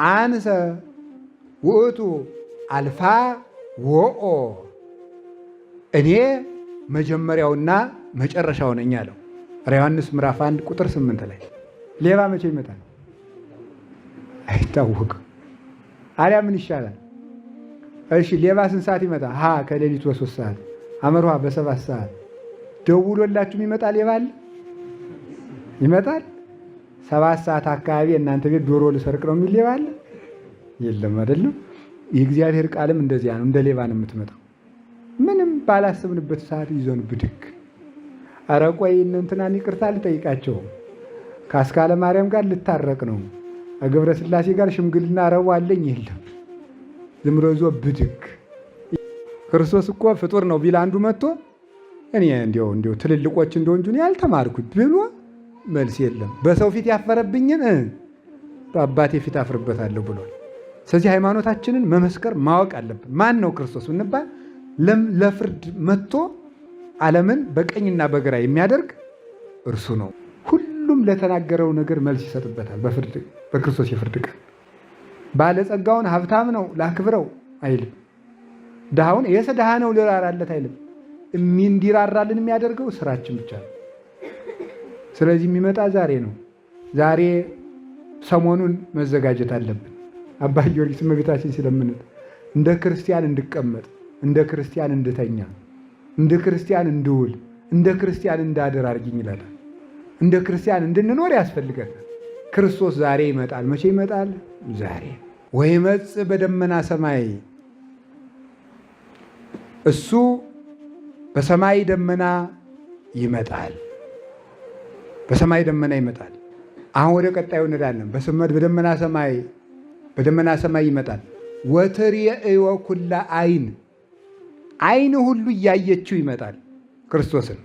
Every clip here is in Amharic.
አንሰ ውእቱ አልፋ ወኦ፣ እኔ መጀመሪያውና መጨረሻው ነኝ አለው። ዮሐንስ ምዕራፍ 1 ቁጥር 8 ላይ። ሌባ መቼ ይመጣል አይታወቅም። አሊያ ምን ይሻላል? እሺ ሌባ ስንት ሰዓት ይመጣል? ሀ ከሌሊቱ በ3 ሰዓት፣ አመርሃ በ7 ሰዓት ደውሎላችሁ የሚመጣ ሌባ አለ? ይመጣል። 7 ሰዓት አካባቢ እናንተ ቤት ዶሮ ልሰርቅ ነው የሚል ሌባ አለ? የለም፣ አይደለም። የእግዚአብሔር ቃልም እንደዚያ ነው። እንደ ሌባ ነው የምትመጣው። ምንም ባላሰብንበት ሰዓት ይዞን ብድግ። ኧረ ቆይ እነ እንትናን ይቅርታ ልጠይቃቸው፣ ከአስካለ ማርያም ጋር ልታረቅ ነው፣ ከገብረ ስላሴ ጋር ሽምግልና ረቡ አለኝ፣ የለም። ዝም ብሎ ይዞ ብድግ። ክርስቶስ እኮ ፍጡር ነው ቢል አንዱ መጥቶ፣ እኔ እንዲያው እንዲያው ትልልቆች እንደው እንጂ ያልተማርኩት ብሎ መልስ የለም። በሰው ፊት ያፈረብኝን በአባቴ ፊት አፍርበታለሁ ብሏል። ስለዚህ ሃይማኖታችንን መመስከር ማወቅ አለብን። ማን ነው ክርስቶስ ብንባል ለፍርድ መጥቶ ዓለምን በቀኝና በግራ የሚያደርግ እርሱ ነው። ሁሉም ለተናገረው ነገር መልስ ይሰጥበታል። በፍርድ በክርስቶስ የፍርድ ቀን ባለጸጋውን ሀብታም ነው ላክብረው አይልም። ድሃውን የሰ ድሃ ነው ልራራለት አይልም። እንዲራራልን የሚያደርገው ስራችን ብቻ ነው። ስለዚህ የሚመጣ ዛሬ ነው። ዛሬ ሰሞኑን መዘጋጀት አለብን። አባ ጊዮርጊስ እመቤታችን ሲለምኑት እንደ ክርስቲያን እንድቀመጥ፣ እንደ ክርስቲያን እንድተኛ፣ እንደ ክርስቲያን እንድውል፣ እንደ ክርስቲያን እንዳድር አድርጊኝ ይላታል። እንደ ክርስቲያን እንድንኖር ያስፈልገናል። ክርስቶስ ዛሬ ይመጣል። መቼ ይመጣል? ዛሬ። ወይመጽእ በደመና ሰማይ፣ እሱ በሰማይ ደመና ይመጣል። በሰማይ ደመና ይመጣል። አሁን ወደ ቀጣዩ እንሄዳለን። በደመና ሰማይ፣ በደመና ሰማይ ይመጣል። ወትሬእዮ ኩላ አይን፣ አይን ሁሉ እያየችው ይመጣል ክርስቶስን።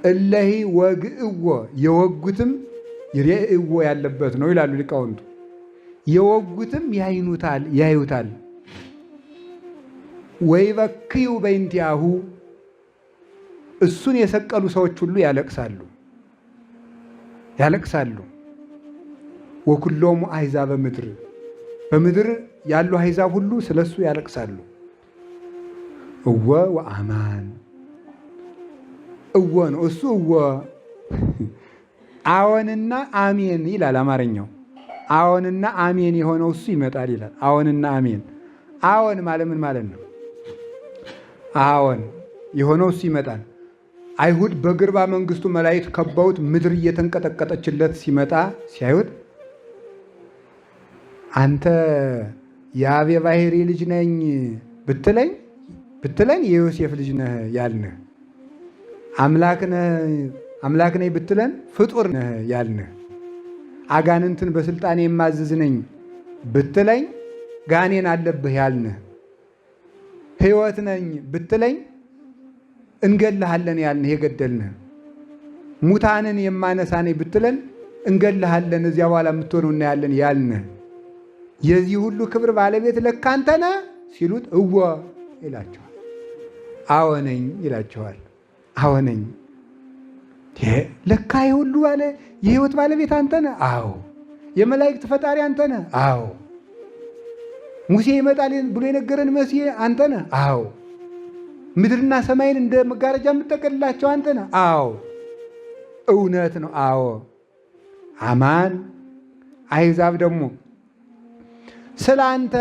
እለሂ ወግእዎ፣ የወጉትም፣ ይሬእዎ ያለበት ነው ይላሉ ሊቃውንቱ። የወጉትም ያይኑታል፣ ያዩታል። ወይበክዩ በእንቲአሁ፣ እሱን የሰቀሉ ሰዎች ሁሉ ያለቅሳሉ፣ ያለቅሳሉ። ወኩሎሙ አሕዛበ ምድር፣ በምድር ያሉ አሕዛብ ሁሉ ስለሱ ያለቅሳሉ። እወ ወአማን፣ እወ ነው እሱ፣ እወ አዎንና አሜን ይላል አማርኛው። አዎንና አሜን የሆነው እሱ ይመጣል ይላል። አዎንና አሜን። አዎን ማለት ምን ማለት ነው? አዎን የሆነው እሱ ይመጣል። አይሁድ በግርባ መንግስቱ መላእክት ከበውት ምድር እየተንቀጠቀጠችለት ሲመጣ ሲያዩት፣ አንተ የአብ የባሕሪ ልጅ ነኝ ብትለኝ የዮሴፍ ልጅ ነህ ያልንህ፣ አምላክ ነኝ ብትለን ፍጡር ነህ ያልንህ፣ አጋንንትን በስልጣኔ የማዝዝ ነኝ ብትለኝ ጋኔን አለብህ ያልንህ፣ ሕይወት ነኝ ብትለኝ እንገልሃለን ያልንህ የገደልንህ፣ ሙታንን የማነሳ ነኝ ብትለን እንገልሃለን፣ እዚያ በኋላ የምትሆነው እናያለን ያልንህ፣ የዚህ ሁሉ ክብር ባለቤት ለካ አንተ ነህ ሲሉት እወ ይላቸዋል። አዎ ነኝ ይላቸዋል። አዎ ነኝ። ለካ የሁሉ ባለ የህይወት ባለቤት አንተ ነህ? አዎ። የመላእክት ፈጣሪ አንተ ነህ? አዎ። ሙሴ ይመጣል ብሎ የነገረን መሲህ አንተ ነህ? አዎ። ምድርና ሰማይን እንደ መጋረጃ የምጠቀልላቸው አንተ ነህ? አዎ። እውነት ነው። አዎ። አማን። አሕዛብ ደግሞ ስለ አንተ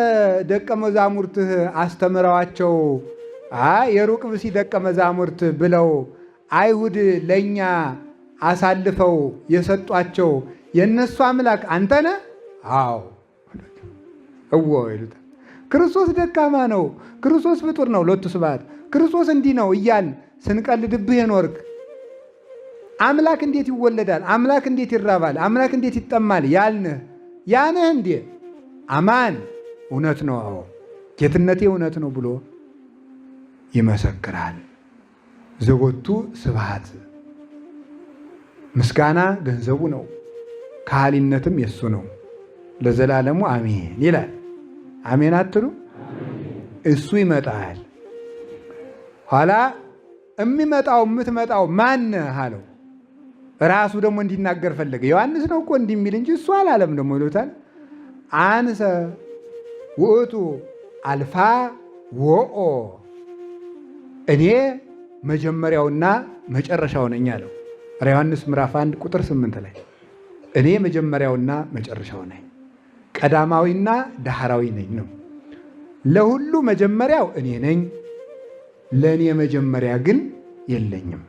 ደቀ መዛሙርትህ አስተምረዋቸው የሩቅ ብእሲ ደቀ መዛሙርት ብለው አይሁድ ለእኛ አሳልፈው የሰጧቸው የእነሱ አምላክ አንተ ነህ? አዎ፣ እወ ይሉታል። ክርስቶስ ደካማ ነው፣ ክርስቶስ ፍጡር ነው፣ ሎቱ ስብሐት፣ ክርስቶስ እንዲህ ነው እያል ስንቀልድብህ የኖርክ፣ አምላክ እንዴት ይወለዳል? አምላክ እንዴት ይራባል? አምላክ እንዴት ይጠማል? ያልንህ ያንህ እንዴ? አማን፣ እውነት ነው፣ አዎ ጌትነቴ እውነት ነው ብሎ ይመሰክራል። ዘቦቱ ስብሐት፣ ምስጋና ገንዘቡ ነው፣ ከሃሊነትም የሱ ነው ለዘላለሙ አሜን ይላል። አሜን አትሉ? እሱ ይመጣል። ኋላ የሚመጣው የምትመጣው ማነህ አለው። ራሱ ደግሞ እንዲናገር ፈለገ። ዮሐንስ ነው እኮ እንዲህ የሚል እንጂ እሱ አላለም ደግሞ ይሉታል። አንሰ ውእቱ አልፋ ወኦ፣ እኔ መጀመሪያውና መጨረሻው ነኝ አለው። ዮሐንስ ምዕራፍ 1 ቁጥር 8 ላይ እኔ መጀመሪያውና መጨረሻው ነኝ፣ ቀዳማዊና ዳህራዊ ነኝ ነው። ለሁሉ መጀመሪያው እኔ ነኝ፣ ለእኔ መጀመሪያ ግን የለኝም።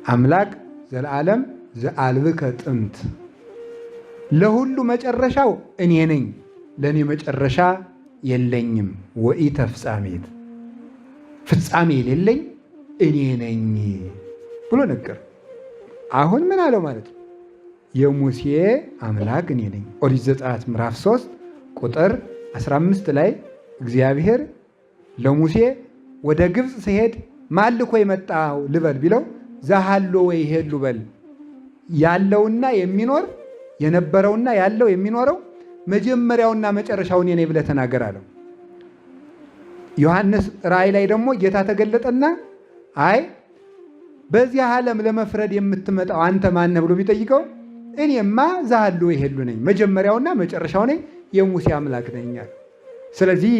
አምላክ ዘለዓለም ዘአልብከ ጥንት፣ ለሁሉ መጨረሻው እኔ ነኝ፣ ለእኔ መጨረሻ የለኝም። ወኢ ተፍጻሜት፣ ፍጻሜ የሌለኝ እኔ ነኝ ብሎ ነገር። አሁን ምን አለው ማለት ነው? የሙሴ አምላክ እኔ ነኝ። ኦሪት ዘጸአት ምዕራፍ 3 ቁጥር 15 ላይ እግዚአብሔር ለሙሴ ወደ ግብፅ ሲሄድ ማን ልኮ የመጣው ልበል ቢለው ዘሀሎ ወይሄሉ በል፣ ያለውና የሚኖር የነበረውና ያለው የሚኖረው መጀመሪያውና መጨረሻው እኔ ነኝ ብለህ ተናገር አለው። ዮሐንስ ራእይ ላይ ደግሞ ጌታ ተገለጠና አይ በዚህ ዓለም ለመፍረድ የምትመጣው አንተ ማነህ ብሎ ቢጠይቀው እኔማ ዘሀሎ ወይሄሉ ነኝ፣ መጀመሪያውና መጨረሻው ነኝ፣ የሙሴ አምላክ ነኝ አለ። ስለዚህ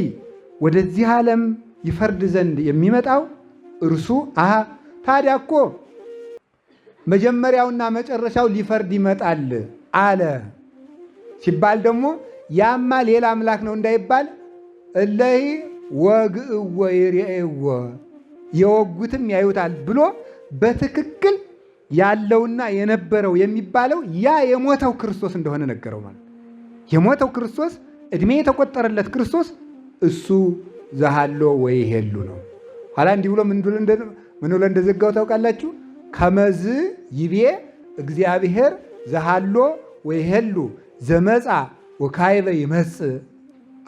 ወደዚህ ዓለም ይፈርድ ዘንድ የሚመጣው እርሱ ታዲያ እኮ መጀመሪያውና መጨረሻው ሊፈርድ ይመጣል አለ ሲባል ደግሞ ያማ ሌላ አምላክ ነው እንዳይባል እለሂ ወግእወ ይርኤዎ የወጉትም ያዩታል ብሎ በትክክል ያለውና የነበረው የሚባለው ያ የሞተው ክርስቶስ እንደሆነ ነገረው። ማለት የሞተው ክርስቶስ እድሜ የተቆጠረለት ክርስቶስ እሱ ዘሃሎ ወይሄሉ ነው። ኋላ እንዲህ ብሎ ምን ብሎ እንደዘጋው ታውቃላችሁ? ከመዝ ይቤ እግዚአብሔር ዘሃሎ ወይሄሉ ዘመጻ ወካይበ ይመጽእ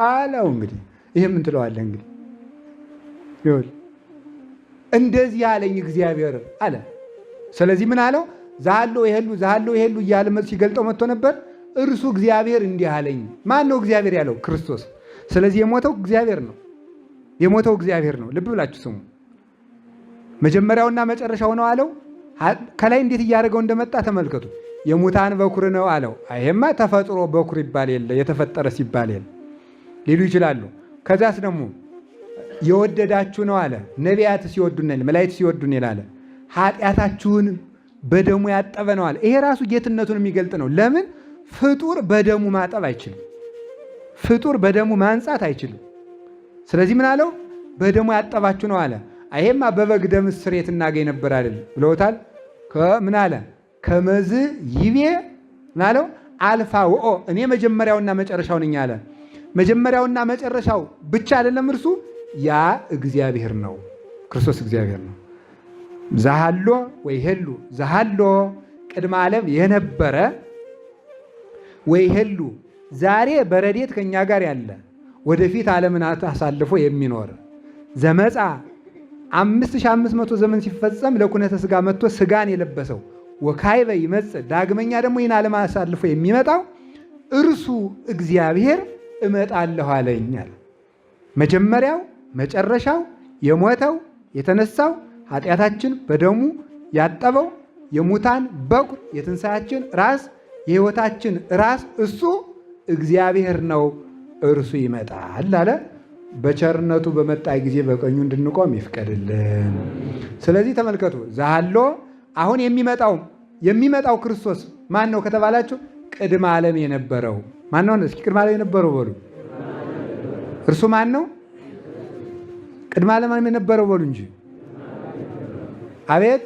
አለው። እንግዲህ ይህ ምን ትለዋለህ? እንግዲህ ይኸውልህ እንደዚህ አለኝ እግዚአብሔር አለ። ስለዚህ ምን አለው? ዘሃሎ ወይሄሉ ዘሃሎ ወይሄሉ እያለ ሲገልጠው መጥቶ ነበር። እርሱ እግዚአብሔር እንዲህ አለኝ። ማን ነው እግዚአብሔር ያለው? ክርስቶስ። ስለዚህ የሞተው እግዚአብሔር ነው። የሞተው እግዚአብሔር ነው። ልብ ብላችሁ ስሙ። መጀመሪያውና መጨረሻው ነው አለው። ከላይ እንዴት እያደረገው እንደመጣ ተመልከቱ። የሙታን በኩር ነው አለው። ይሄማ ተፈጥሮ በኩር ይባል የለ የተፈጠረ ሲባል የለ ሊሉ ይችላሉ። ከዛስ ደግሞ የወደዳችሁ ነው አለ። ነቢያት ሲወዱን መላእክት ሲወዱን ይላል። ኃጢአታችሁን በደሙ ያጠበ ነው አለ። ይሄ ራሱ ጌትነቱን የሚገልጥ ነው። ለምን ፍጡር በደሙ ማጠብ አይችልም። ፍጡር በደሙ ማንጻት አይችልም። ስለዚህ ምን አለው? በደሙ ያጠባችሁ ነው አለ። ይሄማ በበግ ደም ስርየት እናገኝ ነበር አይደል ብለውታል። ምን አለ? ከመዝ ይቤ ምን አለው? አልፋ ወኦ እኔ መጀመሪያውና መጨረሻው ነኝ አለ። መጀመሪያውና መጨረሻው ብቻ አይደለም እርሱ ያ እግዚአብሔር ነው። ክርስቶስ እግዚአብሔር ነው። ዘሃሎ ወይሄሉ ዘሃሎ ቅድመ ዓለም የነበረ ወይሄሉ ዛሬ በረዴት ከኛ ጋር ያለ ወደፊት ዓለምን አሳልፎ የሚኖር ዘመጻ 5500 ዘመን ሲፈጸም ለኩነተ ስጋ መጥቶ ስጋን የለበሰው ወካይበ ይመጽእ ዳግመኛ ደግሞ ይህን ዓለም አሳልፎ የሚመጣው እርሱ እግዚአብሔር እመጣለሁ አለኛል። መጀመሪያው መጨረሻው የሞተው የተነሳው ኃጢአታችን በደሙ ያጠበው የሙታን በኩር የትንሣያችን ራስ የሕይወታችን ራስ እሱ እግዚአብሔር ነው፣ እርሱ ይመጣል አለ። በቸርነቱ በመጣ ጊዜ በቀኙ እንድንቆም ይፍቀድልን። ስለዚህ ተመልከቱ፣ ዛሎ አሁን የሚመጣው ክርስቶስ ማን ነው ከተባላችሁ ቅድመ ዓለም የነበረው ማን ነው? እስኪ ቅድመ ዓለም የነበረው በሉ። እርሱ ማን ነው? ቅድመ ዓለም የነበረው በሉ እንጂ። አቤት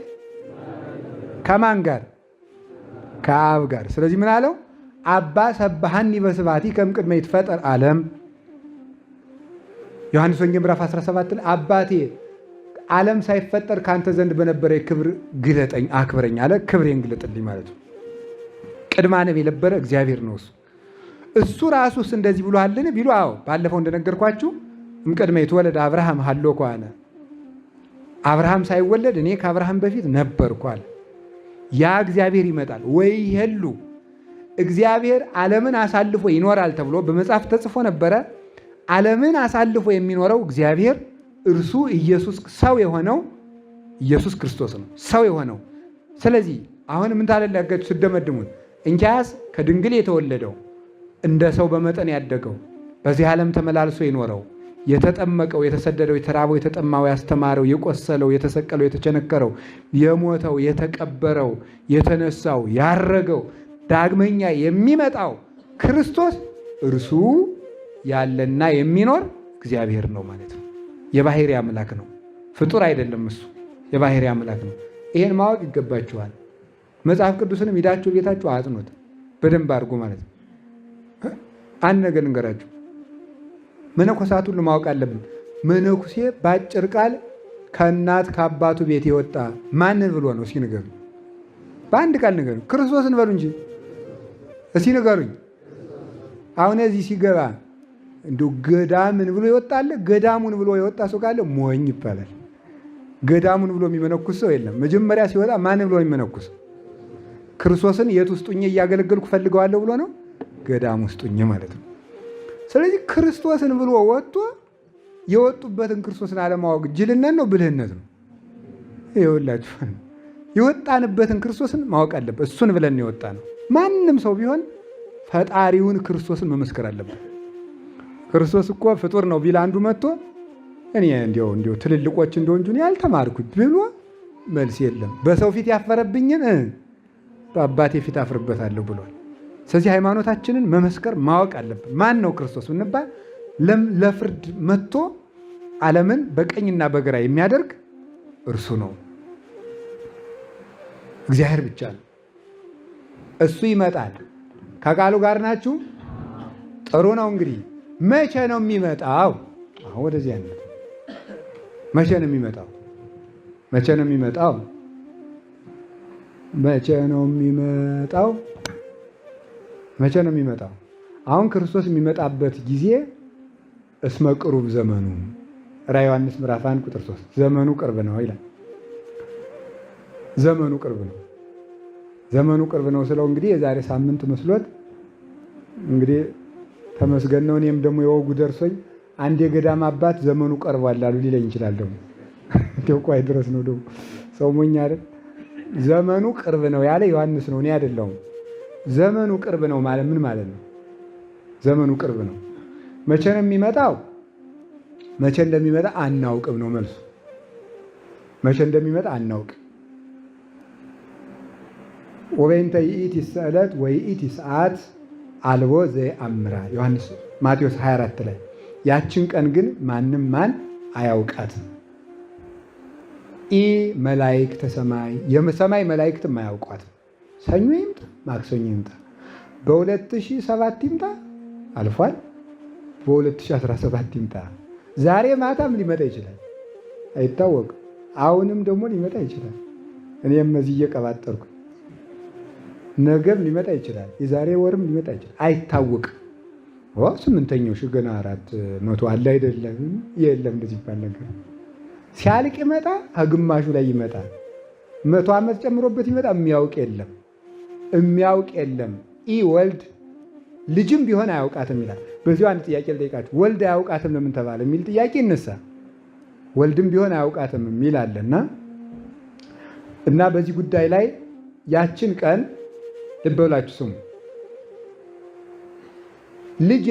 ከማን ጋር? ከአብ ጋር። ስለዚህ ምን አለው? አባ ሰብሐኒ በስብሐቲ ከእምቅድመ ይትፈጠር ዓለም። ዮሐንስ ወንጌል ምዕራፍ 17 ላይ አባቴ ዓለም ሳይፈጠር ከአንተ ዘንድ በነበረ ክብር ግለጠኝ አክብረኝ አለ። ክብሬን ግለጥልኝ ማለት ነው። ቅድመ ዓለም የነበረ እግዚአብሔር ነው እሱ። እሱ ራሱስ እንደዚህ ብሎአልን ቢሉ፣ አዎ ባለፈው እንደነገርኳችሁ እምቅድመ ይትወለድ አብርሃም ሀሎኩ አለ። አብርሃም ሳይወለድ እኔ ከአብርሃም በፊት ነበርኩ አለ። ያ እግዚአብሔር ይመጣል ወይ ይሄሉ እግዚአብሔር ዓለምን አሳልፎ ይኖራል ተብሎ በመጽሐፍ ተጽፎ ነበረ። ዓለምን አሳልፎ የሚኖረው እግዚአብሔር እርሱ ኢየሱስ ሰው የሆነው ኢየሱስ ክርስቶስ ነው። ሰው የሆነው ስለዚህ አሁን ምን ታለላችሁ ስደመድሙት? እንኪያስ ከድንግል የተወለደው እንደ ሰው በመጠን ያደገው በዚህ ዓለም ተመላልሶ የኖረው የተጠመቀው፣ የተሰደደው፣ የተራበው፣ የተጠማው፣ ያስተማረው፣ የቆሰለው፣ የተሰቀለው፣ የተቸነከረው፣ የሞተው፣ የተቀበረው፣ የተነሳው፣ ያረገው፣ ዳግመኛ የሚመጣው ክርስቶስ እርሱ ያለና የሚኖር እግዚአብሔር ነው ማለት ነው። የባሕርይ አምላክ ነው። ፍጡር አይደለም። እሱ የባሕርይ አምላክ ነው። ይሄን ማወቅ ይገባችኋል። መጽሐፍ ቅዱስንም ሂዳችሁ ቤታችሁ አጥኑት በደንብ አድርጎ ማለት ነው። አንድ ነገር ልንገራችሁ፣ መነኮሳት ሁሉ ማወቅ አለብን። መነኩሴ በአጭር ቃል ከእናት ከአባቱ ቤት የወጣ ማንን ብሎ ነው? እስኪ ንገሩኝ። በአንድ ቃል ንገሩኝ። ክርስቶስን በሉ እንጂ እስኪ ንገሩኝ። አሁን እዚህ ሲገባ እንዲሁ ገዳምን ብሎ ይወጣል። ገዳሙን ብሎ የወጣ ሰው ካለ ሞኝ ይባላል። ገዳሙን ብሎ የሚመነኩስ ሰው የለም። መጀመሪያ ሲወጣ ማንን ብሎ የሚመነኩስ? ክርስቶስን የት ውስጥ ሁኜ እያገለገልኩ ፈልገዋለሁ ብሎ ነው? ገዳም ውስጥ ሁኜ ማለት ነው። ስለዚህ ክርስቶስን ብሎ ወጥቶ የወጡበትን ክርስቶስን አለማወቅ ጅልነት ነው፣ ብልህነት ነው? ይኸውላችሁ የወጣንበትን ክርስቶስን ማወቅ አለበት። እሱን ብለን የወጣ ነው። ማንም ሰው ቢሆን ፈጣሪውን ክርስቶስን መመስከር አለበት። ክርስቶስ እኮ ፍጡር ነው ቢል አንዱ መጥቶ እኔ እንዲያው እንዲያው ትልልቆች እንደው እንጂ እኔ ያልተማርኩት ብሎ መልስ የለም። በሰው ፊት ያፈረብኝን በአባቴ ፊት አፍርበታለሁ ብሏል። ስለዚህ ሃይማኖታችንን መመስከር ማወቅ አለብን። ማን ነው ክርስቶስ ብንባል ለፍርድ መጥቶ ዓለምን በቀኝና በግራ የሚያደርግ እርሱ ነው። እግዚአብሔር ብቻ ነው። እሱ ይመጣል። ከቃሉ ጋር ናችሁ? ጥሩ ነው። እንግዲህ መቼ ነው የሚመጣው? አሁን ወደዚህ አይነት መቼ ነው የሚመጣው? መቼ ነው የሚመጣው? መቼ ነው የሚመጣው? መቼ ነው የሚመጣው? አሁን ክርስቶስ የሚመጣበት ጊዜ እስመ ቅሩብ ዘመኑ ራዕየ ዮሐንስ ምዕራፍ 1 ቁጥር 3 ዘመኑ ቅርብ ነው ይላል። ዘመኑ ቅርብ ነው። ዘመኑ ቅርብ ነው ስለው እንግዲህ የዛሬ ሳምንት መስሎት እንግዲህ ተመስገን ነው። እኔም ደግሞ የወጉ ደርሶኝ አንድ የገዳም አባት ዘመኑ ቀርቧል አሉ ሊለኝ ይችላል። ደግሞ እንደው ቆይ ድረስ ነው ደግሞ ሰው ሞኝ አይደል? ዘመኑ ቅርብ ነው ያለ ዮሐንስ ነው፣ እኔ አይደለሁም። ዘመኑ ቅርብ ነው ማለት ምን ማለት ነው? ዘመኑ ቅርብ ነው። መቼ ነው የሚመጣው? መቼ እንደሚመጣ አናውቅም ነው መልሱ። መቼ እንደሚመጣ አናውቅም። ወበይንተ ይእቲ ዕለት ወይእቲ ሰዓት አልቦ ዘየአምራ ዮሐንስ ማቴዎስ 24 ላይ ያችን ቀን ግን ማንም ማን አያውቃትም። ኢ መላእክተ ሰማይ የሰማይ መላእክትም አያውቋትም። ሰኞ ይምጣ ማክሰኞ ይምጣ በ2007 ይምጣ አልፏል። በ2017 ይምጣ ዛሬ ማታም ሊመጣ ይችላል፣ አይታወቅም። አሁንም ደግሞ ሊመጣ ይችላል። እኔም እዚህ እየቀባጠርኩ ነገም ሊመጣ ይችላል። የዛሬ ወርም ሊመጣ ይችላል፣ አይታወቅም። 8ኛው ሺህ ገና 400 አለ አይደለም? የለም እንደዚህ ይባል ነገር ሲያልቅ ይመጣ፣ ከግማሹ ላይ ይመጣል። 100 ዓመት ጨምሮበት ይመጣ። የሚያውቅ የለም፣ የሚያውቅ የለም። ኢ ወልድ ልጅም ቢሆን አያውቃትም ይላል። በዚሁ አንድ ጥያቄ ልጠይቃችሁ። ወልድ አያውቃትም ለምን ተባለ የሚል ጥያቄ ይነሳ። ወልድም ቢሆን አያውቃትም የሚል አለና እና በዚህ ጉዳይ ላይ ያችን ቀን ልብ ብላችሁ ስሙ። ልጅ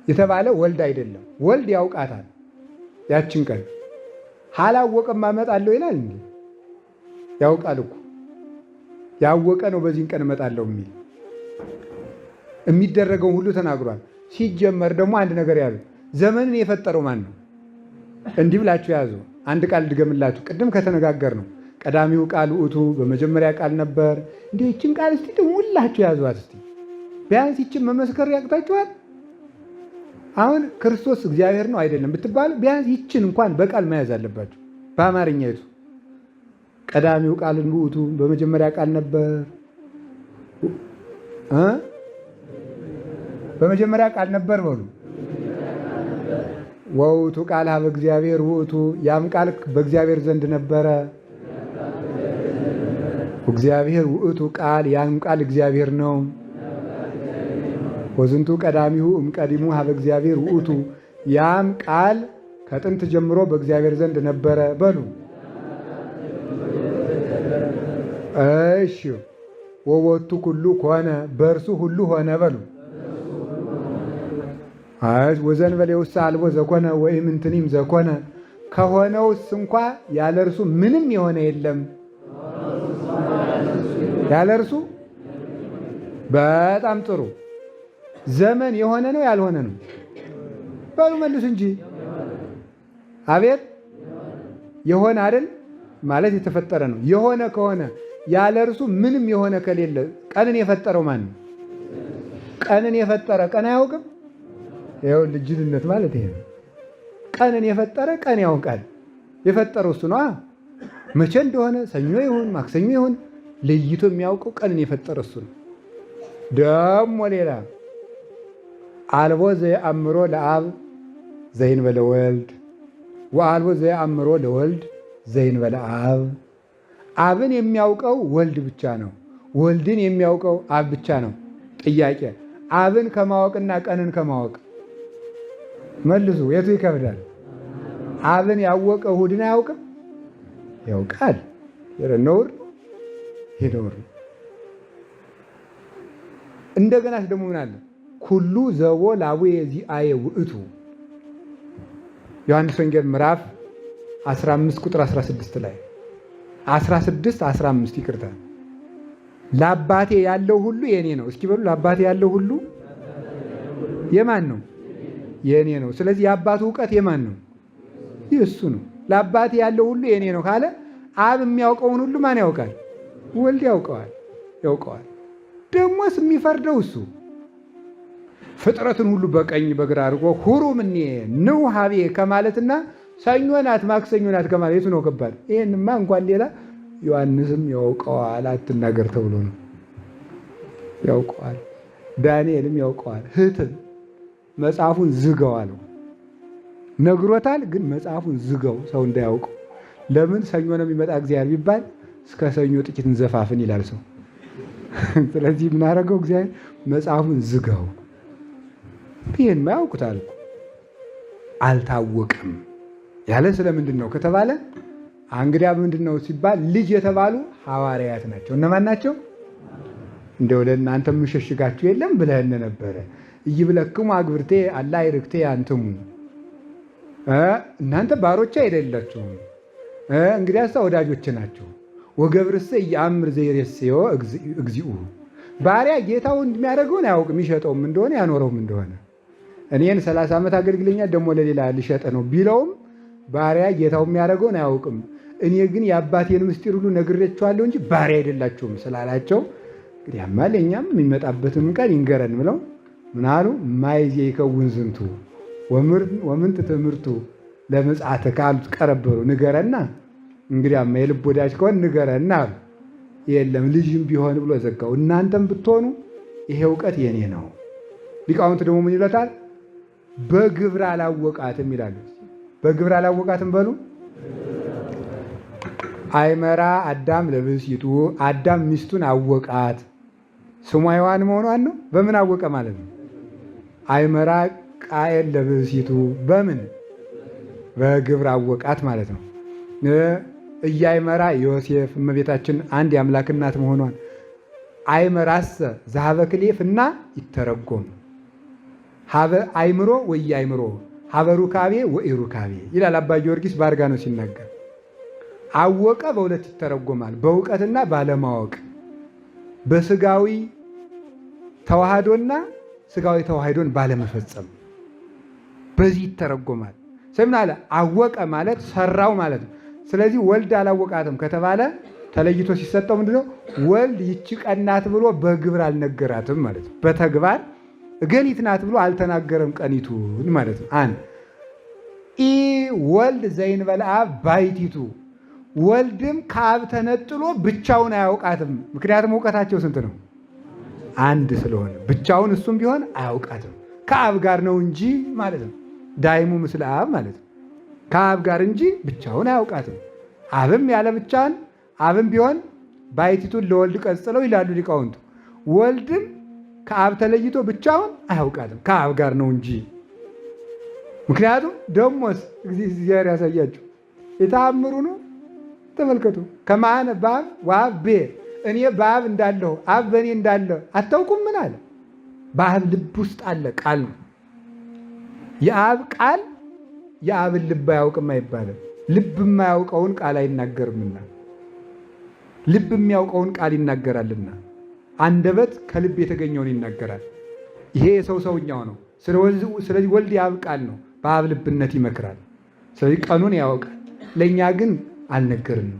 የተባለ ወልድ አይደለም። ወልድ ያውቃታል። ያችን ቀን አላወቀም እመጣለሁ ይላል እንዴ? ያውቃል እኮ ያወቀ ነው። በዚህን ቀን እመጣለሁ የሚል የሚደረገውን ሁሉ ተናግሯል። ሲጀመር ደግሞ አንድ ነገር ያዙ። ዘመንን የፈጠረው ማን ነው? እንዲህ ብላችሁ ያዙ። አንድ ቃል ድገምላችሁ። ቅድም ከተነጋገር ነው ቀዳሚው ቃል ውእቱ፣ በመጀመሪያ ቃል ነበር። እንዲህ ይችን ቃል እስቲ ሁላችሁ ያዟት እስቲ ቢያንስ ይችን መመስከር ያቅታችኋል። አሁን ክርስቶስ እግዚአብሔር ነው አይደለም ብትባሉ ቢያንስ ይችን እንኳን በቃል መያዝ አለባችሁ። በአማርኛይቱ ቀዳሚው ቃል ውእቱ፣ በመጀመሪያ ቃል ነበር፣ በመጀመሪያ ቃል ነበር በሉ። ወውቱ ቃል ሀበ እግዚአብሔር ውእቱ፣ ያም ቃል በእግዚአብሔር ዘንድ ነበረ። እግዚአብሔር ውእቱ ቃል፣ ያም ቃል እግዚአብሔር ነው። ወዝንቱ ቀዳሚሁ እምቀዲሙ ሀበ እግዚአብሔር ውእቱ፣ ያም ቃል ከጥንት ጀምሮ በእግዚአብሔር ዘንድ ነበረ በሉ። እሺ ወቦቱ ኩሉ ኮነ፣ በእርሱ ሁሉ ሆነ በሉ። አይ ወዘእንበሌሁሰ አልቦ ዘኮነ ወኢምንትኒም ዘኮነ፣ ከሆነውስ እንኳ ያለ እርሱ ምንም የሆነ የለም። ያለ እርሱ በጣም ጥሩ። ዘመን የሆነ ነው ያልሆነ ነው? በሉ መልሱ እንጂ። አቤት የሆነ አይደል? ማለት የተፈጠረ ነው። የሆነ ከሆነ ያለ እርሱ ምንም የሆነ ከሌለ ቀንን የፈጠረው ማን ነው? ቀንን የፈጠረ ቀን አያውቅም? ይኸው ልጅነት ማለት ይሄ ነው። ቀንን የፈጠረ ቀን ያውቃል። የፈጠረው እሱ ነው። መቼ እንደሆነ ሰኞ ይሁን ማክሰኞ ይሁን ለይቶ የሚያውቀው ቀንን የፈጠረ እሱ ነው። ደሞ ሌላ አልቦ ዘየአምሮ ለአብ ዘእንበለ ወልድ ወአልቦ ዘየአምሮ ለወልድ ዘእንበለ አብ። አብን የሚያውቀው ወልድ ብቻ ነው። ወልድን የሚያውቀው አብ ብቻ ነው። ጥያቄ፣ አብን ከማወቅና ቀንን ከማወቅ መልሱ፣ የቱ ይከብዳል? አብን ያወቀ እሑድን አያውቅም? ያውቃል። ነውር ይሄ ነውር ነው። እንደገናስ ደግሞ ምን አለ? ኩሉ ዘቦ ላቡየ ዚአየ ውእቱ። ዮሐንስ ወንጌል ምዕራፍ 15 ቁጥር 16 ላይ፣ 16 15 ይቅርታ። ለአባቴ ያለው ሁሉ የኔ ነው። እስኪ በሉ፣ ለአባቴ ያለው ሁሉ የማን ነው? የኔ ነው። ስለዚህ የአባቱ እውቀት የማን ነው? የእሱ ነው። ለአባቴ ያለው ሁሉ የኔ ነው ካለ አብ የሚያውቀውን ሁሉ ማን ያውቃል? ወልድ ያውቀዋል ያውቀዋል። ደግሞስ የሚፈርደው እሱ ፍጥረትን ሁሉ በቀኝ በግራ አድርጎ ሁሩ ምኔ ንዑ ሀቤ ከማለትና ሰኞ ናት ማክሰኞ ናት ከማለት የቱ ነው ከባድ? ይህንማ እንኳን ሌላ ዮሐንስም ያውቀዋል። አትናገር ተብሎ ነው። ያውቀዋል። ዳንኤልም ያውቀዋል። ህትም መጽሐፉን ዝገው አለው። ነግሮታል፣ ግን መጽሐፉን ዝገው ሰው እንዳያውቀው። ለምን ሰኞ ነው የሚመጣ እግዚአብሔር ቢባል እስከ ሰኞ ጥቂት እንዘፋፍን ይላል ሰው። ስለዚህ የምናደርገው እግዚአብሔር መጽሐፉን ዝገው። ይህን ያውቁታል። አልታወቀም ያለ ስለምንድን ነው ከተባለ እንግዲያ ምንድን ነው ሲባል ልጅ የተባሉ ሐዋርያት ናቸው። እነማን ናቸው? እንደው ለእናንተ የምሸሽጋችሁ የለም ብለህን ነበረ። ኢይብለክሙ አግብርቴ አላ ይርክቴ አንትሙ፣ እናንተ ባሮቼ አይደላችሁም፣ እንግዲያስ ወዳጆቼ ናችሁ። ወገብርሰ ኢየአምር ዘይሬስዮ እግዚኡ፣ ባሪያ ጌታው እንደሚያደርገውን አያውቅም፣ ይሸጠውም እንደሆነ ያኖረውም እንደሆነ። እኔን 30 ዓመት አገልግለኛል ደግሞ ለሌላ ልሸጠ ነው ቢለውም ባሪያ ጌታው የሚያደርገውን አያውቅም። እኔ ግን የአባቴን ምስጢር ሁሉ ነግሬያችኋለሁ እንጂ ባሪያ አይደላችሁም ስላላቸው እንግዲያማ ለእኛም የሚመጣበትም ቀን ይንገረን ብለው ምን አሉ? ማይዜ ይከውን ዝንቱ ወምንት ትምህርቱ ለምጽአተ ካሉት ቀረበሉ። ንገረና እንግዲያማ የልብ ወዳጅ ከሆን ንገረና አሉ። የለም ልጅም ቢሆን ብሎ ዘጋው። እናንተም ብትሆኑ ይሄ እውቀት የኔ ነው። ሊቃውንት ደግሞ ምን ይለታል? በግብር አላወቃትም ይላሉ። በግብር አላወቃትም በሉ። አይመራ አዳም ለብእሲቱ፣ አዳም ሚስቱን አወቃት። ስሟ ሔዋን መሆኗን ነው። በምን አወቀ ማለት ነው? አይመራ ቃየል ለብእሲቱ፣ በምን? በግብር አወቃት ማለት ነው። እያይመራ ዮሴፍ እመቤታችን አንድ የአምላክ እናት መሆኗን። አይመራሰ ዘሀበ ክሌፍ እና ይተረጎም ሀበ አይምሮ ወይ አይምሮ ሀበ ሩካቤ ወኢሩካቤ ይላል አባ ጊዮርጊስ ባርጋኖ ሲናገር። አወቀ በሁለት ይተረጎማል፣ በእውቀትና ባለማወቅ፣ በስጋዊ ተዋህዶና ስጋዊ ተዋህዶን ባለመፈጸም በዚህ ይተረጎማል። ስምን አለ አወቀ ማለት ሰራው ማለት ነው። ስለዚህ ወልድ አላወቃትም ከተባለ ተለይቶ ሲሰጠው ምንድነው? ወልድ ይቺ ቀናት ብሎ በግብር አልነገራትም ማለት ነው። በተግባር እገሊት ናት ብሎ አልተናገረም ቀኒቱን ማለት ነው። አንድ ኢ ወልድ ዘእንበለ አብ ባሕቲቱ፣ ወልድም ከአብ ተነጥሎ ብቻውን አያውቃትም። ምክንያቱም እውቀታቸው ስንት ነው? አንድ ስለሆነ ብቻውን እሱም ቢሆን አያውቃትም። ከአብ ጋር ነው እንጂ ማለት ነው። ዳይሙ ምስለ አብ ማለት ነው። ከአብ ጋር እንጂ ብቻውን አያውቃትም። አብም ያለ ብቻን አብም ቢሆን ባሕቲቱን ለወልድ ቀጽለው ይላሉ ሊቃውንቱ። ወልድም ከአብ ተለይቶ ብቻውን አያውቃትም፣ ከአብ ጋር ነው እንጂ። ምክንያቱም ደሞስ እግዚአብሔር ያሳያችሁ የተአምሩ ነው። ተመልከቱ። ከማነ በአብ ወአብ ቤ እኔ በአብ እንዳለሁ አብ በእኔ እንዳለ አታውቁም? ምን አለ? በአብ ልብ ውስጥ አለ ቃል ነው። የአብ ቃል የአብን ልብ አያውቅም አይባልም። ልብ የማያውቀውን ቃል አይናገርምና ልብ የሚያውቀውን ቃል ይናገራልና አንደበት ከልብ የተገኘውን ይናገራል። ይሄ የሰው ሰውኛው ነው። ስለዚህ ወልድ የአብ ቃል ነው። በአብ ልብነት ይመክራል። ስለዚህ ቀኑን ያውቃል። ለእኛ ግን አልነገርንም።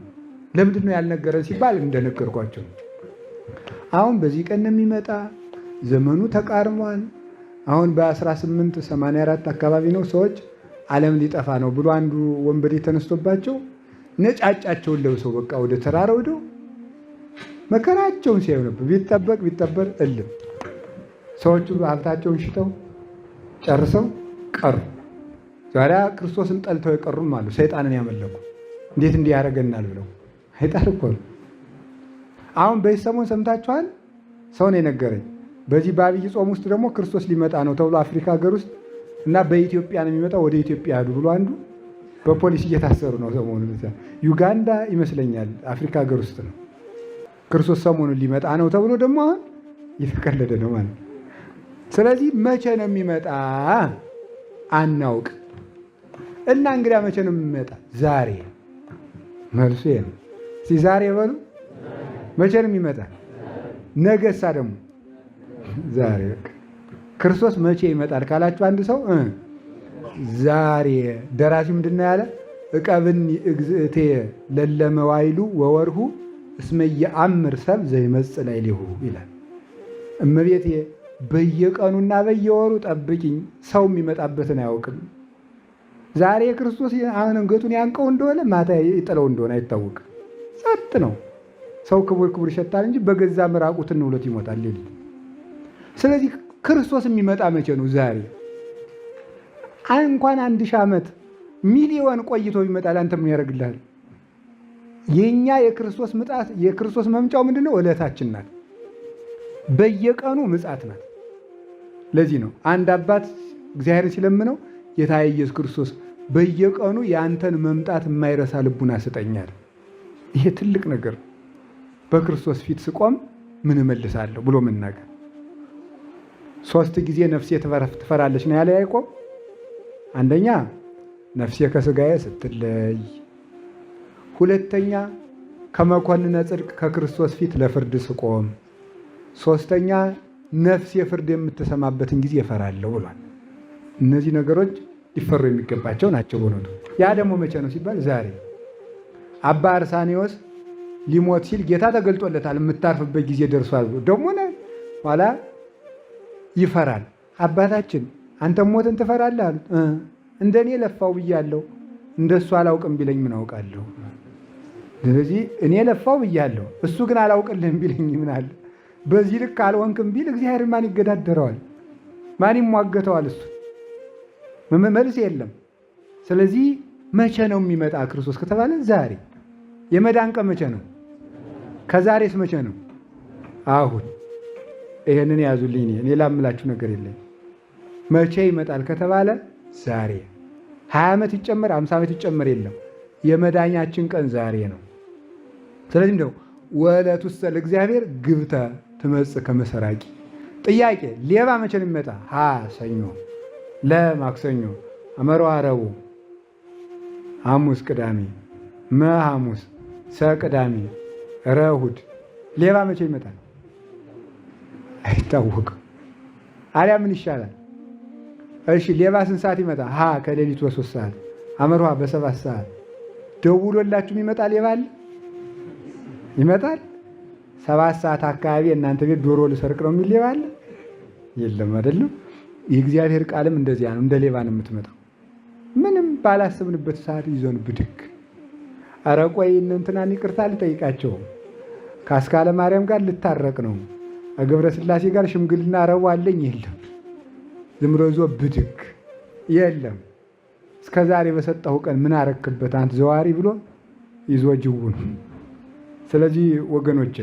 ለምንድን ነው ያልነገረን ሲባል እንደነገርኳቸው አሁን በዚህ ቀን የሚመጣ ዘመኑ ተቃርሟል። አሁን በ1884 አካባቢ ነው ሰዎች ዓለም ሊጠፋ ነው ብሎ አንዱ ወንበዴ ተነስቶባቸው ነጫጫቸውን ለብሰው በቃ ወደ ተራራው ሄደው መከራቸውን ሲያዩ ነበር። ቢጠበቅ ቢጠበር እልም ሰዎቹ ሀብታቸውን ሽተው ጨርሰው ቀሩ። ዛሬ ክርስቶስን ጠልተው የቀሩም አሉ። ሰይጣንን ያመለኩ እንዴት እንዲህ ያደርገናል ብለው አይጣል እኮ ነው። አሁን በዚህ ሰሞን ሰምታችኋል። ሰው ነው የነገረኝ። በዚህ በአብይ ጾም ውስጥ ደግሞ ክርስቶስ ሊመጣ ነው ተብሎ አፍሪካ ሀገር ውስጥ እና በኢትዮጵያ ነው የሚመጣው፣ ወደ ኢትዮጵያ ሄዱ ብሎ አንዱ በፖሊስ እየታሰሩ ነው ሰሞኑን። ዩጋንዳ ይመስለኛል አፍሪካ ሀገር ውስጥ ነው ክርስቶስ ሰሞኑን ሊመጣ ነው ተብሎ ደግሞ አሁን እየተቀለደ ነው ማለት። ስለዚህ መቼ ነው የሚመጣ አናውቅ። እና እንግዲያ መቼ ነው የሚመጣ? ዛሬ። መልሱ ይሄ ነው። እስኪ ዛሬ በሉ። መቼ ነው የሚመጣ? ነገሳ ደግሞ ዛሬ። ክርስቶስ መቼ ይመጣል ካላችሁ አንድ ሰው ዛሬ። ደራሲው ምንድን ነው ያለ? እቀብኒ እግዝእቴ ለለመዋይሉ ወወርሁ እስመ የአምር ሰብ ዘይመጽእ ላዕሌሁ ይላል። እመቤቴ በየቀኑና በየወሩ ጠብቂኝ፣ ሰው የሚመጣበትን አያውቅም። ዛሬ ክርስቶስ አንገቱን ያንቀው እንደሆነ ማታ ይጥለው እንደሆነ አይታወቅም። ጸጥ ነው። ሰው ክቡር ክቡር ይሸታል እንጂ በገዛ ምራቁትን ውሎት ይሞታል ሌሊት። ስለዚህ ክርስቶስ የሚመጣ መቼ ነው? ዛሬ። እንኳን 1000 ዓመት ሚሊዮን ቆይቶ ቢመጣ ለአንተ ምን ያደርግልሃል? የኛ የክርስቶስ ምጣት የክርስቶስ መምጫው ምንድነው? ዕለታችን ናት። በየቀኑ ምጽአት ናት። ለዚህ ነው አንድ አባት እግዚአብሔርን ሲለምነው ጌታ ኢየሱስ ክርስቶስ በየቀኑ የአንተን መምጣት የማይረሳ ልቡና ስጠኛል። ይሄ ትልቅ ነገር ነው። በክርስቶስ ፊት ስቆም ምን እመልሳለሁ ብሎ መናገር። 3 ጊዜ ነፍሴ ትፈራለች ነው ያለ ያዕቆብ። አንደኛ ነፍሴ ከስጋዬ ስትለይ፣ ሁለተኛ ከመኮንነ ጽድቅ ከክርስቶስ ፊት ለፍርድ ስቆም፣ ሶስተኛ ነፍሴ ፍርድ የምትሰማበትን ጊዜ እፈራለሁ ብሏል። እነዚህ ነገሮች ሊፈሩ የሚገባቸው ናቸው በእውነቱ። ያ ደግሞ መቼ ነው ሲባል ዛሬ። አባ አርሳኔዎስ ሊሞት ሲል ጌታ ተገልጦለታል። የምታርፍበት ጊዜ ደርሷል ደግሞ ኋላ ይፈራል። አባታችን አንተ ሞትን ትፈራለህ አሉት። እንደኔ ለፋው ብያለሁ፣ እንደሱ አላውቅም ቢለኝ ምን አውቃለሁ? ስለዚህ እኔ ለፋው ብያለሁ፣ እሱ ግን አላውቅልህም ቢለኝ ምን አለ? በዚህ ልክ አልሆንክም ቢል እግዚአብሔር ማን ይገዳደረዋል? ማን ይሟገተዋል? እሱ መልስ የለም። ስለዚህ መቼ ነው የሚመጣ ክርስቶስ ከተባለ ዛሬ። የመዳን ቀን መቼ ነው? ከዛሬስ መቼ ነው? አሁን። ይሄንን ያዙልኝ። እኔ ላምላችሁ ነገር የለኝ። መቼ ይመጣል ከተባለ ዛሬ። 20 ዓመት ይጨመር 50 ዓመት ይጨመር የለም። የመዳኛችን ቀን ዛሬ ነው። ስለዚህ እንደው ወለቱሰ ለእግዚአብሔር ግብተ ትመጽእ ከመሰራቂ። ጥያቄ ሌባ መቼ ነው የሚመጣ? ሀ ሰኞ፣ ለ ማክሰኞ፣ አመሮ ረቡዕ፣ ሐሙስ ቅዳሜ፣ መ ሐሙስ፣ ሰ ቅዳሜ፣ ረ እሑድ። ሌባ መቼ ይመጣል? አይታወቅም። አሊያ ምን ይሻላል? እሺ ሌባ ስንት ሰዓት ይመጣል? ሀ ከሌሊቱ በ3 ሰዓት፣ አመርሃ በ7 ሰዓት። ደውሎላችሁ የሚመጣ ሌባ አለ? ይመጣል። 7 ሰዓት አካባቢ እናንተ ቤት ዶሮ ልሰርቅ ነው የሚል ሌባ አለ? የለም አይደለም። የእግዚአብሔር ቃልም እንደዚያ ነው። እንደ ሌባ ነው የምትመጣው። ምንም ባላሰብንበት ሰዓት ይዞን ብድግ። ኧረ ቆይ እነ እንትናን ይቅርታ ልጠይቃቸው፣ ከአስካለ ማርያም ጋር ልታረቅ ነው፣ ከገብረ ስላሴ ጋር ሽምግልና ረቡ አለኝ። የለም ዝም ብሎ ይዞ ብድግ። የለም እስከ ዛሬ በሰጠሁ ቀን ምን አረክበት አንተ ዘዋሪ ብሎ ይዞ ጅው ነው። ስለዚህ ወገኖቼ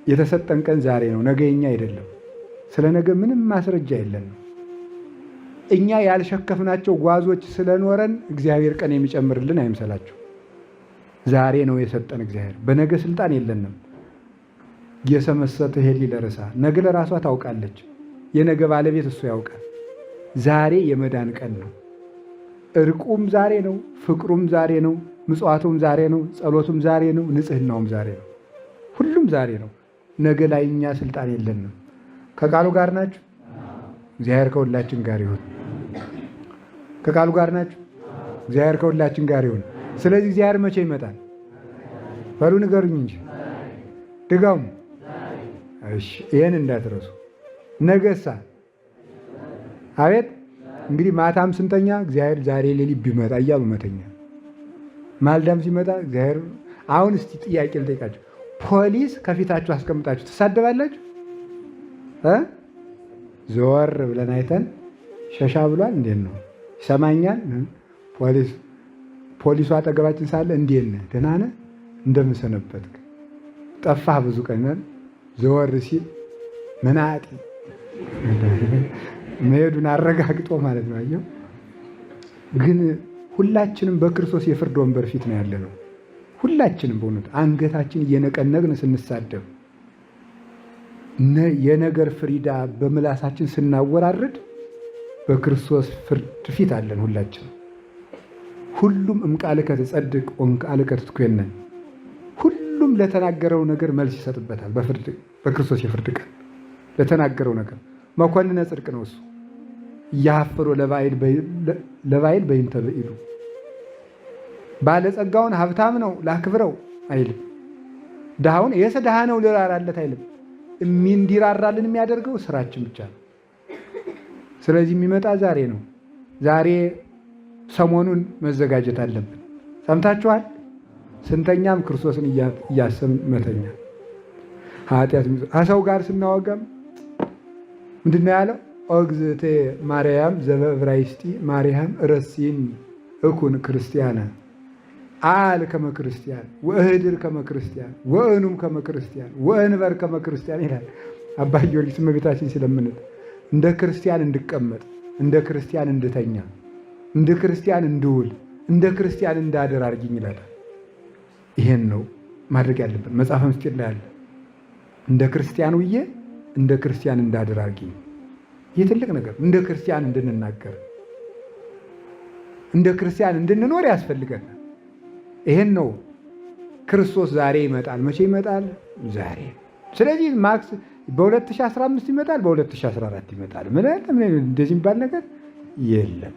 የተሰጠን ቀን ዛሬ ነው፣ ነገ የኛ አይደለም። ስለ ነገ ምንም ማስረጃ የለንም። እኛ ያልሸከፍናቸው ጓዞች ስለኖረን እግዚአብሔር ቀን የሚጨምርልን አይምሰላችሁ። ዛሬ ነው የሰጠን እግዚአብሔር። በነገ ስልጣን የለንም። የሰመሰተ ሄድ ለርሳ ነገ ለራሷ ታውቃለች። የነገ ባለቤት እሱ ያውቃል። ዛሬ የመዳን ቀን ነው። እርቁም ዛሬ ነው። ፍቅሩም ዛሬ ነው። ምጽዋቱም ዛሬ ነው። ጸሎቱም ዛሬ ነው። ንጽህናውም ዛሬ ነው። ሁሉም ዛሬ ነው። ነገ ላይ እኛ ስልጣን የለንም። ከቃሉ ጋር ናችሁ። እግዚአብሔር ከሁላችን ጋር ይሁን። ከቃሉ ጋር ናችሁ። እግዚአብሔር ከሁላችን ጋር ይሁን። ስለዚህ እግዚአብሔር መቼ ይመጣል? በሉ ንገሩኝ እንጂ ድጋሙ። እሺ ይሄን እንዳትረሱ። ነገሳ አቤት እንግዲህ ማታም ስንተኛ እግዚአብሔር ዛሬ ሌሊት ቢመጣ እያሉ መተኛ፣ ማልዳም ሲመጣ እግዚአብሔር። አሁን እስቲ ጥያቄ ልጠይቃችሁ። ፖሊስ ከፊታችሁ አስቀምጣችሁ ትሳደባላችሁ? ዘወር ብለን አይተን ሸሻ ብሏል። እንዴት ነው ይሰማኛል? ፖሊስ ፖሊሱ አጠገባችን ሳለ እንዴት ነህ? ደህና ነህ? እንደምን ሰነበትክ? ጠፋህ ብዙ ቀን። ዘወር ሲል መናጢ መሄዱን አረጋግጦ ማለት ነው። አየው ግን ሁላችንም በክርስቶስ የፍርድ ወንበር ፊት ነው ያለነው። ሁላችንም በእውነት አንገታችን እየነቀነቅን ስንሳደብ፣ የነገር ፍሪዳ በምላሳችን ስናወራርድ በክርስቶስ ፍርድ ፊት አለን ሁላችንም። ሁሉም እምቃልከ ትጸድቅ ወእምቃልከ ትትኮነን፣ ሁሉም ለተናገረው ነገር መልስ ይሰጥበታል። በፍርድ በክርስቶስ የፍርድ ቀን ለተናገረው ነገር መኮንነ ጽድቅ ነው እሱ። እያፈሮ ለባይል በይንተ ብኢሉ፣ ባለጸጋውን ሀብታም ነው ላክብረው አይልም። ድሃውን የሰ ድሃ ነው ልራራለት አይልም። እንዲራራልን የሚያደርገው ስራችን ብቻ ነው። ስለዚህ የሚመጣ ዛሬ ነው። ዛሬ ሰሞኑን መዘጋጀት አለብን። ሰምታችኋል። ስንተኛም ክርስቶስን እያሰብን መተኛ። ኃጢአት ከሰው ጋር ስናወጋም ምንድን ነው ያለው? ኦ እግዝእትየ ማርያም ዘበዕብራይስጢ ማርያም ረሲኒ እኩን ክርስቲያነ አል ከመ ክርስቲያን ወእህድር ከመ ክርስቲያን ወእኑም ከመ ክርስቲያን ወእንበር ከመ ክርስቲያን ይላል አባ ጊዮርጊስ እመቤታችን ሲለምንት፣ እንደ ክርስቲያን እንድቀመጥ፣ እንደ ክርስቲያን እንድተኛ፣ እንደ ክርስቲያን እንድውል፣ እንደ ክርስቲያን እንዳድር አድርጊኝ ይላታል። ይሄን ነው ማድረግ ያለብን። መጽሐፈ ምስጢር ላይ አለ። እንደ ክርስቲያን ውዬ እንደ ክርስቲያን እንዳድር አድርጊኝ። ይህ ትልቅ ነገር፣ እንደ ክርስቲያን እንድንናገር፣ እንደ ክርስቲያን እንድንኖር ያስፈልገናል። ይሄን ነው ክርስቶስ ዛሬ ይመጣል። መቼ ይመጣል? ዛሬ። ስለዚህ ማክስ በ2015 ይመጣል፣ በ2014 ይመጣል። ምን እንደዚህ የሚባል ነገር የለም።